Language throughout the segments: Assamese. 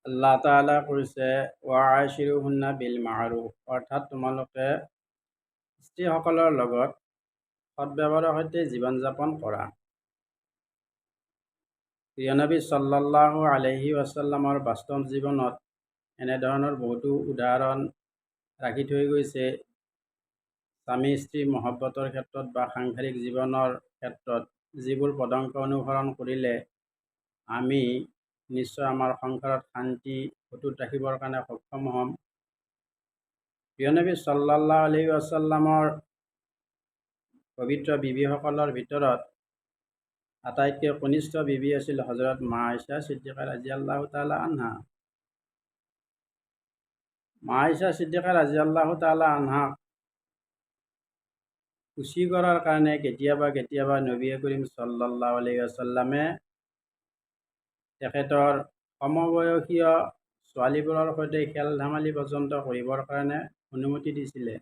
আল্লাহ তাআলা কৈছে, "وعاشروهن بالمعروف", অৰ্থাৎ তোমালোকে স্ত্ৰীসকলৰ লগত সদ্ব্যৱহাৰৰ সৈতে জীৱন যাপন কৰা। প্ৰিয়নবী সাল্লাল্লাহু আলাইহি ৱাছাল্লামৰ বাস্তৱ জীৱনত এনেধৰণৰ বহুতো উদাহৰণ ৰাখি থৈ গৈছে, স্বামী স্ত্ৰী মহব্বতৰ ক্ষেত্ৰত বা সাংসাৰিক জীৱনৰ ক্ষেত্ৰত যিবোৰ পদাংক অনুসৰণ কৰিলে আমি নিশ্চয় আমাৰ সংসাৰত শান্তি অটুট ৰাখিবৰ কাৰণে সক্ষম হ'ম। প্ৰিয়নবী সাল্লাল্লাহু আলাইহি ৱাছাল্লামৰ পবিত্ৰ বিবিসকলৰ ভিতৰত আটাইতকৈ কনিষ্ঠ বিবি আছিল হজৰত মা আয়েশা ছিদ্দিকা ৰাজিয়াল্লাহু তাআলা আনহা। মা আয়েশা ছিদ্দিকা ৰাজিয়াল্লাহু তাআলা আনহাক খুচি কৰাৰ কাৰণে কেতিয়াবা কেতিয়াবা নবী কৰিম সাল্লাল্লাহু আলাইহি ৱাছাল্লামে তেখেতৰ সমবয়সীয় ছোৱালীবোৰৰ সৈতে খেল ধেমালি পৰ্যন্ত কৰিবৰ কাৰণে অনুমতি দিছিলে।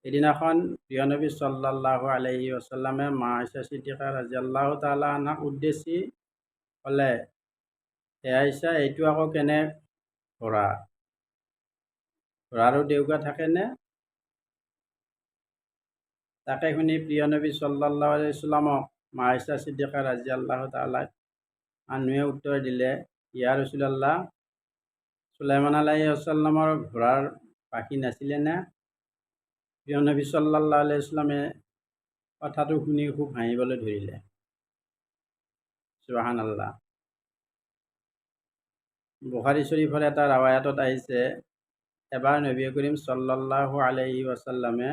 এদিনাখন প্ৰিয় নবী সাল্লাল্লাহু আলাইহি ৱাছাল্লামে মা আয়েশা ছিদ্দিকা ৰাজিয়াল্লাহু তাআলা আনহাক উদ্দেশ্যি ক'লে, "হে আয়েশা, এইটো আকৌ কেনে ঘোঁৰা? ঘোঁৰাৰো ডেউকা থাকেনে?" তাকে শুনি প্ৰিয় নবী সাল্লাল্লাহু আলাইহি ৱাছাল্লামক মা আয়েশা ছিদ্দিকা ৰাজিয়াল্লাহু তাআলা আনহুৱে উত্তৰ দিলে, "ইয়া ৰছুলাল্লাহ, চুলাইমান আলাইহি ৱাছাল্লামৰ ঘোঁৰাৰ পাখি নাছিলেনে?" প্ৰিয় নবী সাল্লাল্লাহু আলাইহি ৱাছাল্লামে কথাটো শুনি খুব হাঁহিবলৈ ধৰিলে। সুবহান আল্লাহ। বুখাৰী শ্বৰীফৰ এটা ৰাৱায়াতত আহিছে, এবাৰ নবী কৰিম সাল্লাল্লাহু আলাইহি ৱাছাল্লামে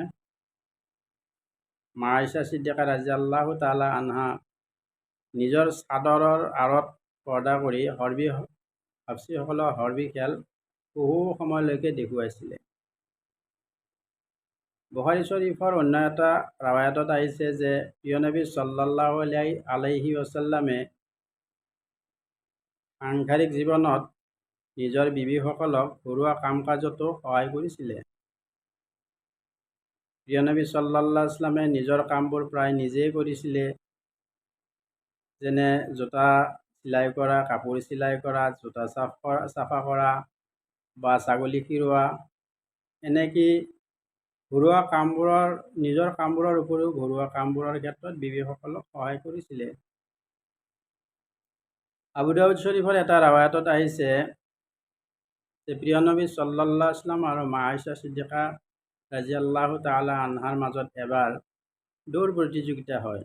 মা আয়েশা ছিদ্দিকা ৰাজিয়াল্লাহু তাআলা আনহা নিজৰ চাদৰৰ আঁৰত পৰ্দা কৰি হৰ্বি হাবছিসকলৰ হৰ্বি খেল বহু সময়লৈকে দেখুৱাইছিলে। বুখাৰী শ্বৰীফৰ অন্য এটা ৰাৱায়াতত আহিছে যে প্ৰিয় নবী সাল্লাল্লাহু আলাইহি ৱাছাল্লামে সাংসাৰিক জীৱনত নিজৰ বিবিসকলক ঘৰুৱা কাম কাজতো সহায় কৰিছিলে। প্ৰিয় নবী সাল্লাল্লাহু আলাইহি ৱাছাল্লামে নিজৰ কামবোৰ প্ৰায় নিজেই কৰিছিলে, যেনে জোতা চিলাই কৰা, কাপোৰ চিলাই কৰা, জোতা চাফা কৰা বা ছাগলী খীৰোৱা। এনেকি ঘৰুৱা কামবোৰৰ নিজৰ কামবোৰৰ উপৰিও ঘৰুৱা কামবোৰৰ ক্ষেত্ৰত বিবিসকলক সহায় কৰিছিলে। আবু দাউদ শ্বৰীফৰ এটা ৰাৱায়াতত আহিছে যে প্ৰিয় নবী সাল্লাল্লাহু আলাইহি ৱাছাল্লাম আৰু মা আয়েশা ছিদ্দিকা ৰাজিয়াল্লাহু তাআলা আনহাৰ মাজত এবাৰ দৌৰ প্ৰতিযোগিতা হয়।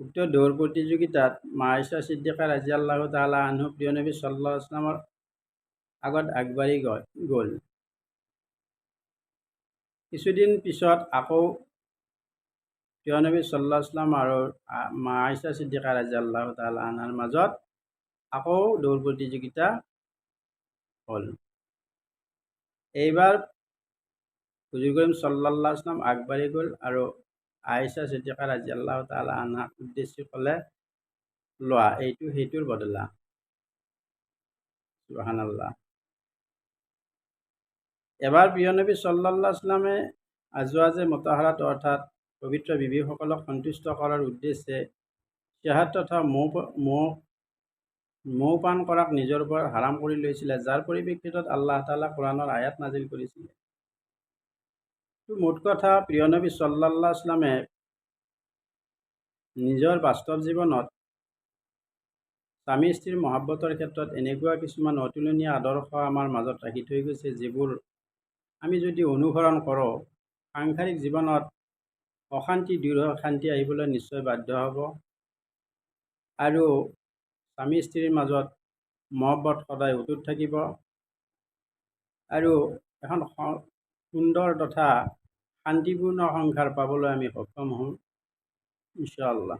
উক্ত দৌৰ প্ৰতিযোগিতাত মা আয়েশা ছিদ্দিকা ৰাজিয়াল্লাহু তাআলা আনহু প্ৰিয় নবী সাল্লাল্লাহু আলাইহি ৱাছাল্লামৰ আগত আগবাঢ়ি গ'ল। কিছুদিন পিছত আকৌ প্ৰিয় নবী সাল্লাল্লাহু আলাইহি ৱাছাল্লাম আৰু মা আয়েশা ছিদ্দিকা ৰাজিয়াল্লাহু তাআলা আনহাৰ মাজত আকৌ দৌৰ প্ৰতিযোগিতা হ'ল। এইবাৰ হুজুৰ কৰিম সাল্লাল্লাহু আলাইহি ৱাছাল্লাম আগবাঢ়ি গ'ল আৰু আয়েশা ছিদ্দিকা ৰাজিয়াল্লাহু তাআলা আনহাক উদ্দেশ্যি ক'লে, "লোৱা, এইটো সেইটোৰ বদলা।" সুবহানাল্লাহ। এবাৰ প্ৰিয় নবী সাল্লাল্লাহু আলাইহি ৱাছাল্লামে আজৱাজে মুতাহাৰাত, অৰ্থাৎ পবিত্ৰ বিবিসকলক সন্তুষ্ট কৰাৰ উদ্দেশ্যে শ্বাহাদ তথা মৌ পান কৰাক নিজৰ ওপৰত হাৰাম কৰি লৈছিলে, যাৰ পৰিপ্ৰেক্ষিতত আল্লাহ তাআলা কোৰাণৰ আয়াত নাজিল কৰিছিলে। মুঠ কথা, প্ৰিয় নবী সাল্লাল্লাহু আলাইহি ৱাছাল্লামে নিজৰ বাস্তৱ জীৱনত স্বামী স্ত্ৰীৰ মহাব্বতৰ ক্ষেত্ৰত এনেকুৱা কিছুমান অতুলনীয় আদৰ্শ আমাৰ মাজত ৰাখি থৈ গৈছে, যিবোৰ আমি যদি অনুসৰণ কৰোঁ, সাংসাৰিক জীৱনত অশান্তি দূৰ হৈ শান্তি আহিবলৈ নিশ্চয় বাধ্য হ'ব আৰু স্বামী স্ত্ৰীৰ মাজত মহব্বত সদায় অটুট থাকিব আৰু এখন সুন্দৰ তথা শান্তিপূৰ্ণ সংসাৰ পাবলৈ আমি সক্ষম হ'ম ইনশাআল্লাহ।